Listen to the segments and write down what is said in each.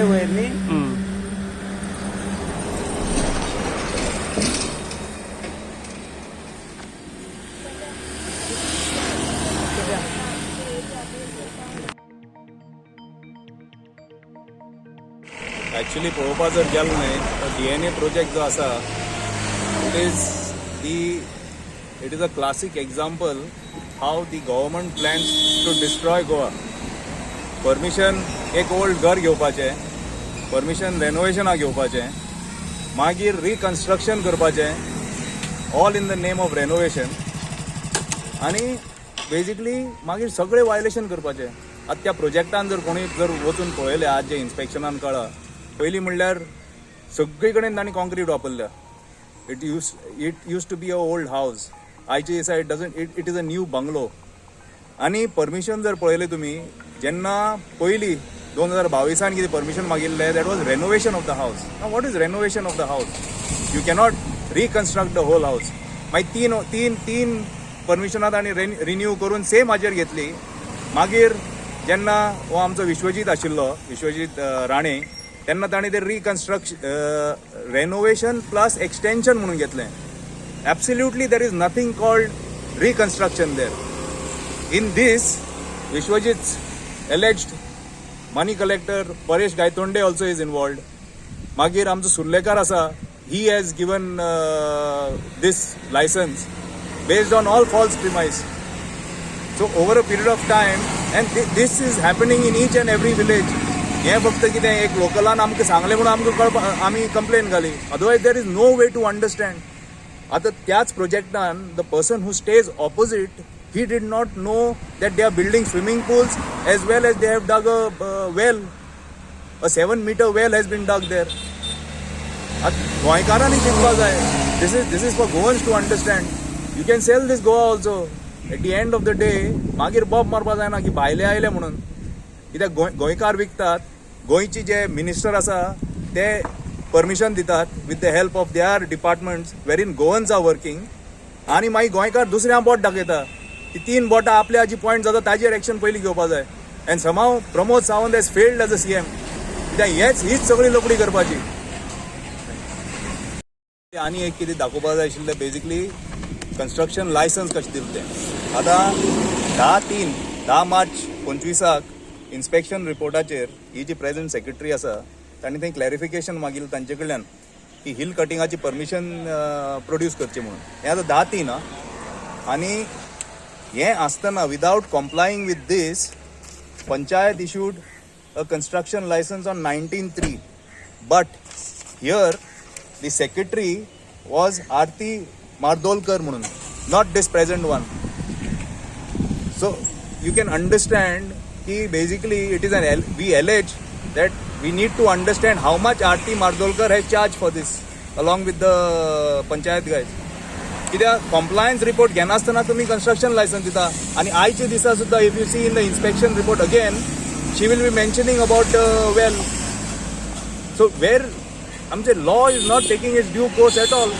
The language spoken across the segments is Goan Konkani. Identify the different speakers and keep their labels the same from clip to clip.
Speaker 1: गेले वयर न्ही.
Speaker 2: ॲक्च्युली पळोवपा जर गेलो न्हय तर डीएनए प्रोजेक्ट जो आसा, it is a classic example how the government plans to destroy Goa. Permission एक ओल्ड घर घेवपाचें, परमिशन रेनोवेशनाक घेवपाचें, मागीर रिकन्स्ट्रक्शन करपाचें, all in the name of renovation. आनी बेजिकली मागीर सगळे वायलेशन करपाचें. आतां त्या प्रोजेक्टान जर कोणी जर वचून पळयलें, आज जे इन्स्पेक्शनान कळ्ळां, पयलीं म्हणल्यार सगळी कडेन तांणी कॉन्क्रीट वापरल्या. It used to be a old house. आयच्या दिसा it doesn't, it is a new bungalow. आनी परमिशन जर पळयलें तुमी, जेन्ना पयलीं 2022 कितें permission मागिल्लें, that was renovation of the house. What is renovation of the house? You cannot reconstruct the whole house. मागीर तीन तीन तीन परमिशनां तांणी रिन्यू करून सेम हाजेर घेतली. मागीर जेन्ना हो आमचो विश्वजीत आशिल्लो, विश्वजीत राणे, तेन्ना ताणें ते रिकन्स्ट्रक्श रेनोवेशन प्लस एक्सटेन्शन म्हणून घेतलें. Absolutely there is nothing called reconstruction there. In this, Vishwajit's alleged money collector Paresh Gaitonde also is involved. मागीर आमचो सुर्लेकार आसा, he has given this license based on all false premise. So over a period of time, and this is happening in each and every village. हें फक्त कितें एक लोकलान आमकां सांगलें म्हणून आमकां कळपा आमी कंप्लेन घाली, otherwise there is no way to understand. आतां त्याच प्रोजेक्टान the person who stays opposite, he did not know that they are building swimming pools as well as they have dug a well. A 7-meter well has been dug there. आतां गोंयकारांनी चिंतपा जाय. This is for Goans to understand. You can sell this Goa also at the end of the day. मागीर बोब मारपा जायना की भायले आयले म्हणून. कित्याक गोंय गोंयकार विकतात, गोंयची जे मिनिस्टर आसा ते परमिशन दितात with the help of their departments wherein Goans are working. आनी मागीर गोंयकार दुसऱ्या बोट दाखयता. ती तीन बोटां आपल्या जी पॉयंट जाता ताजेर एक्शन पयलीं घेवपा जाय. And somehow Pramod Sawant has failed as a CM, कित्याक हेच हीच सगळी लफडी करपाची. आनी एक कितें दाखोवपा जाय आशिल्लें, बेजिकली कन्स्ट्रक्शन लायसन्स कशें दिलें तें. आतां 10/3, 10 मार्च 25 इन्स्पेक्शन रिपोर्टाचेर ही जी प्रेझेंट सेक्रेटरी आसा, तांणी थंय क्लॅरिफिकेशन मागिल्लें तांचे कडल्यान की हिल कटिंगाची परमिशन प्रोड्यूस करची म्हणून. हें आतां 10/3 आं. आनी हें आसतना, without complying with this, panchayat issued a construction license on 19/3, but here the secretary was Aarti Mardolkar म्हणून, not this present one. So you can understand की basically it is an we allege that we need to understand how much Aarti Mardolkar has charged for this along with the panchayat guys. कित्याक कॉम्प्लायन्स रिपोर्ट घेनासतना तुमी कन्स्ट्रक्शन लायसन्स दिता. आनी आयच्या दिसा सुद्दां, if you see in the inspection report again, she will be mentioning about well. So where आमचे law is not taking its due course at all.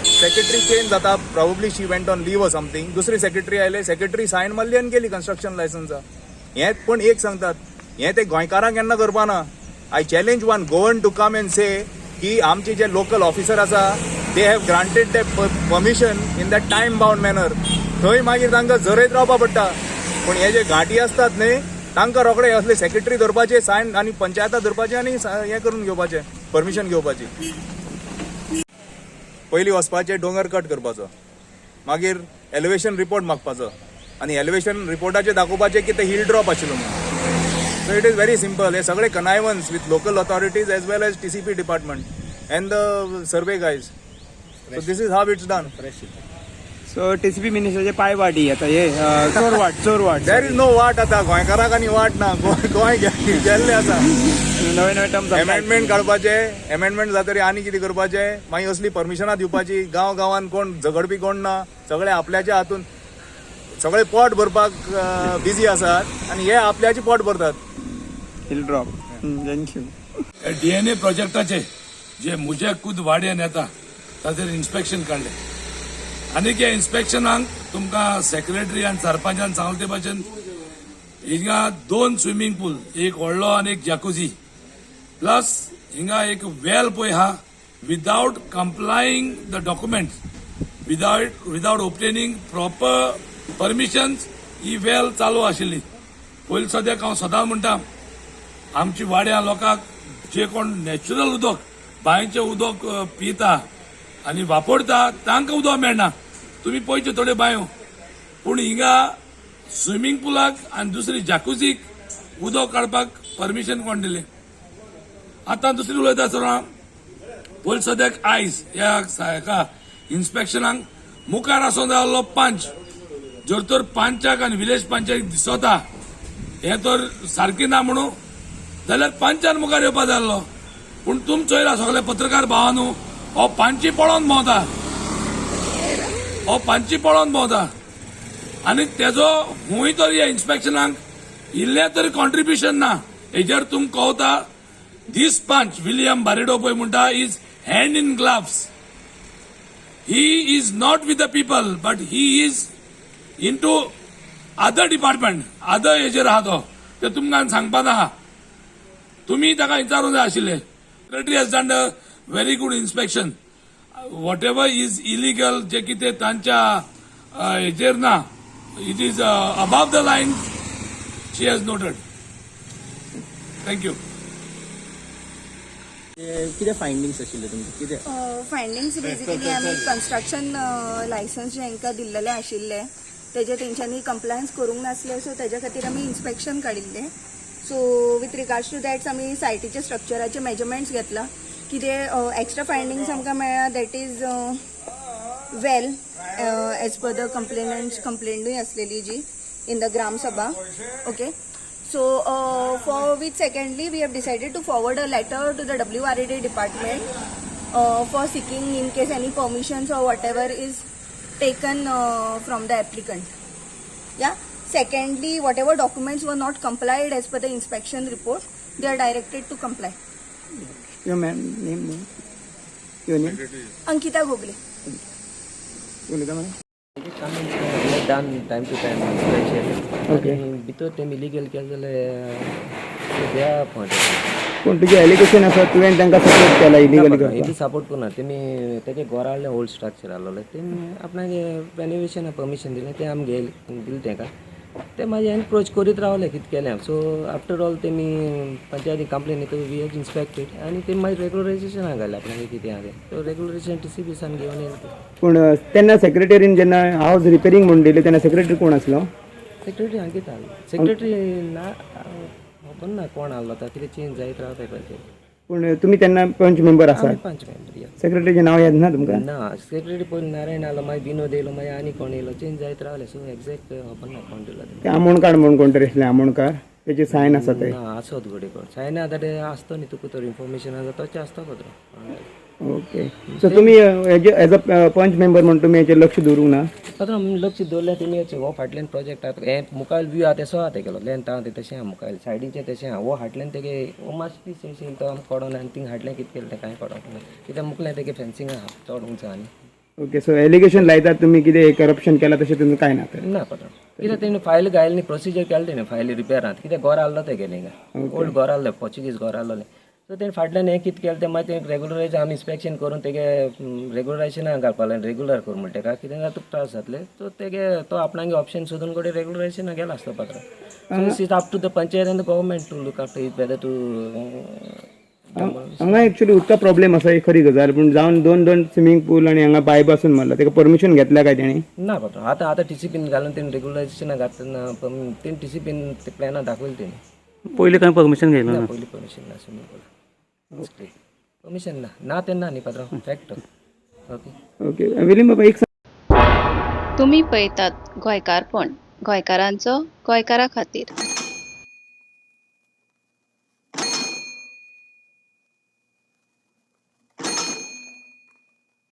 Speaker 2: Secretary change जाता, probably she went on leave or something, दुसरी सेक्रेटरी आयले, सेक्रेटरी सायन मारली आनी गेली कन्स्ट्रक्शन लायसन्सा. हें पण एक सांगतात, हें ते गोंयकारांक केन्ना करपा ना. I challenge one Goan to come and say की आमचे जे लोकल ऑफिसर आसा, they have granted the permission in that time bound manner. थंय मागीर तांकां जरयत रावपा पडटा. पूण हे जे घांटी आसतात न्ही, तांकां रोखडे असले सेक्रेटरी धरपाचे, सायन आनी पंचायता धरपाचे आनी हें करून घेवपाचें, परमिशन घेवपाची. पयलीं वचपाचें, दोंगर कट करपाचो, मागीर एलिवेशन रिपोर्ट मागपाचो आनी एलिवेशन रिपोर्टाचेर दाखोवपाचें की ते हिल ड्रॉप आशिल्लो म्हणून. So it is very simple. हे सगळे connivance with local authorities as well as TCP department and the survey guys. So this is how it's done.
Speaker 1: So TCP मिनिस्टरचे पाय वाटी आता हे चोर वाट, चोर वाट.
Speaker 2: There is no वाट. आतां गोंयकाराक आनी वाट ना. गोंय गोंय गेल्लें आसा.
Speaker 1: नवे नवे टर्म्स.
Speaker 2: एमेंडमेंट काडपाचे, एमेंडमेंट जातरी आनी कितें करपाचें, मागीर असली परमिशनां दिवपाची. गांव गांवान कोण झगडपी कोण ना, सगळे आपल्याच्या हातून सगळे पोट भरपाक बिजी आसात आनी हे आपल्याचे पोट भरतात.
Speaker 1: Hill drop. Thank you.
Speaker 3: DNA प्रोजेक्टाचे जे म्हज्या खुद वाड्यान येता ताचेर इन्स्पेक्शन काडलें आनी ह्या इन्स्पेक्शनाक तुमकां सेक्रेटरी आनी सरपंचान सांगले ते भाशेन हिंगा दोन स्विमींग पूल, एक व्हडलो आनी एक जॅकुझी. प्लस हिंगा एक वेल पळय आहा, without complying the documents, without obtaining proper permissions ही वेल चालू आशिल्ली. पयलीं सद्याक हांव सदां म्हणटा, आमची वाड्या लोकांक जे कोण नॅचरल उदक, बांयचें उदक पिता आनी वापरता, तांकां उदक मेळना. तुमी पळयच्यो थोड्यो बांयो, पूण हिंगा स्विमींग पुलाक आनी दुसरी जाकुझीक उदक काडपाक परमिशन कोण दिलें? आतां दुसरी उलयता आसतना, पयलीं सद्याक आयज ह्या हेका इन्स्पेक्शनाक मुखार आसूंक जाय आहलो पंच. जर तर पंचाक आनी विलेज पंचायत दिसता हें तर सारकें ना म्हणून, जाल्यार पंचान मुखार येवपा जाय आहलो. पूण तुम चोयला सगळे पत्रकार भावानू, हो पंची पळोवन भोंवता, हो पंची पळोवन भोंवता आनी तेजो हुंय तरी ह्या इन्स्पेक्शनाक इल्लें तरी कॉन्ट्रिब्युशन ना. हेजेर तुमकां कळता, दीस पंच विलियम बारेडो पळय म्हणटा is hand in gloves. He is not with the people, but he is into other department, other हेजेर आहा तो. ते तुमकां सांगपा नाका, तुमी ताका विचारूंक जाय आशिल्ले. Secretary has done a very good inspection. Whatever is illegal, जे कितें तांच्या हेजेर ना, it is above the line, she has noted. Thank you.
Speaker 4: कितें फायंडिंग्स आशिल्ले तुमचे, कितें?
Speaker 5: फायंडिंग्स बेसिकली आमी कन्स्ट्रक्शन लायसन्स जे हांकां दिल्लेले आशिल्ले, तेजे तेंच्यांनी कंप्लायन्स करूंक नासले, सो तेज्या खातीर आमी इन्स्पेक्शन काडिल्लें. So with regards to that's आमी सायटीचे स्ट्रक्चराचे मेजरमेंट्स घेतला. कितें एक्स्ट्रा फायंडिंग्स आमकां मेळ्ळा, that is well, as per the complainants, कंप्लेंटूय आसलेली जी in the Gram Sabha, okay. So, for which secondly, we have decided to forward a letter to the WRAD department for seeking in case any permissions or whatever is taken from the applicant. Yeah. Secondly, whatever documents were not complied as per the inspection report, they are directed to comply.
Speaker 1: Your ma'am name, your name?
Speaker 5: Ankita Gogle.
Speaker 1: उलयता मरे.
Speaker 6: Done time to time inspection.
Speaker 1: Okay.
Speaker 6: भितर तेमी इलिगल केलें जाल्यार त्या पॉयंट.
Speaker 1: पूण तुजें एलिगेशन आसा, तुवें तांकां सपोर्ट केला इलिगली करपाक.
Speaker 6: इतली सपोर्ट करना. तेमी तेजे घरा हाडलें, ओल्ड स्ट्रक्चर आहलोलें, तेमी आपणाक रेनोवेशना परमिशन दिलें, तें आमी घेयलें, दिलें तेका. ते मागीर एनक्रोच करीत रावले, कितें केलें. सो आफ्टर ऑल तेमी पंचायती कंप्लेन येतकीर we have inspected आनी तेमी मागीर रेगुलरायझेशना घालें आपणागे कितें आहा तें. सो रेगुलरायझेशन टीसीपी सान घेवन येयले ते.
Speaker 1: पूण तेन्ना सेक्रेटरीन जेन्ना हावज रिपेरींग म्हणून दिलें, तेन्ना सेक्रेटरी कोण आसलो?
Speaker 6: सेक्रेटरी अंकिता आसलो. सेक्रेटरी ना, खबर ना कोण आहलो आतां, कितें चेंज जायत रावता पंचायती.
Speaker 1: पूण तुमी तेन्ना पंच मेंबर आसात?
Speaker 6: आमी पंच मेंबर, या.
Speaker 1: सेक्रेटरीचें नांव याद ना तुमकां?
Speaker 6: ना, सेक्रेटरी पयलीं नारायण आहलो, मागीर विनोद येयलो, मागीर आनी कोण येयलो, चेंज जायत रावले. सो एग्जॅक्ट खबर ना कोण दिलो ते.
Speaker 1: ते आमोणकार म्हणून कोण तरी आसले, आमोणकार, तेजे सायन आसा ते.
Speaker 6: ना, आसत घडये कोण सायन आतां ते आसतो न्ही, तुका तर इन्फॉर्मेशन आसा तशें आसता पत्र.
Speaker 1: ओके, सो तुमी हेजे एज अ पंच मेंबर म्हणून तुमी हेचेर लक्ष दवरूंक ना?
Speaker 6: पात्रांव, आमी लक्ष दवरलें. तेमी हो फाटल्यान प्रोजेक्ट आतां हें मुखार व्यू आहा तेसो आहा तेगेलो, लेंथ आहा तें तशें आहा, मुखार सायडीचें तशें आहा. हो हाडल्यान तेगे हो मातशें पीस येयलो तो आमकां कळोना आनी थिंग हाडलें कितें केलें तें कांय कळोंक ना, कित्याक मुखल्यान तेगे फेन्सींग आहा चड उंच आहा न्ही.
Speaker 1: ओके, सो एलिगेशन लायतात तुमी कितें करप्शन केलां, तशें तुमकां कांय ना तर?
Speaker 6: ना पात्रांव, कित्याक तेणी फायल घायली न्ही, प्रोसिजर केलें तेणें. फायली रिपेर आहा, कित्याक घर आहलो तेगेलें, हिंगा ओल्ड घर आहलें, पोर्चुगीज घर आहलोलें. सो तेणें फाटल्यान हें कितें केलें तें मागीर तें रेगुलरायज आमी इन्स्पेक्शन करून तेगे रेगुलरायझेशनाक घालपा लागलें, रेगुलर कर म्हणटा तेका, कितें जाल्यार तुका त्रास जातले. सो तेगे तो आपणागे ऑप्शन सोदून कडेन रेगुलरायझेशनाक गेलो आसतो पात्रांव. So it's up to the panchayat and the government to look after it, whether to
Speaker 1: हांगा एक्चुअली उदका प्रॉब्लेम आसा ही खरी गजाल, पूण जावन दोन दोन स्विमींग पूल आनी हांगा बाय बसून मारला, तेका परमिशन घेतल्या काय तेणी?
Speaker 6: ना पात्रांव, आतां आतां टीसीपीन घालून तेणी रेगुलरायझेशनाक घातला, तेणी टीसीपीन ते प्लॅनां दाखयलें तेणी.
Speaker 7: पयलीं कांय परमिशन घेयलें
Speaker 6: ना.
Speaker 7: ना?
Speaker 6: पयलीं परमिशन ना, स्विमींग पूल परमिशन ना. ना तेन्ना न्ही पात्रांव, फॅक्ट, ओके.
Speaker 1: ओके, विलीम बाबा, एक
Speaker 8: तुमी पळयतात गोंयकारपण, गोंयकारांचो गोंयकारा खातीर.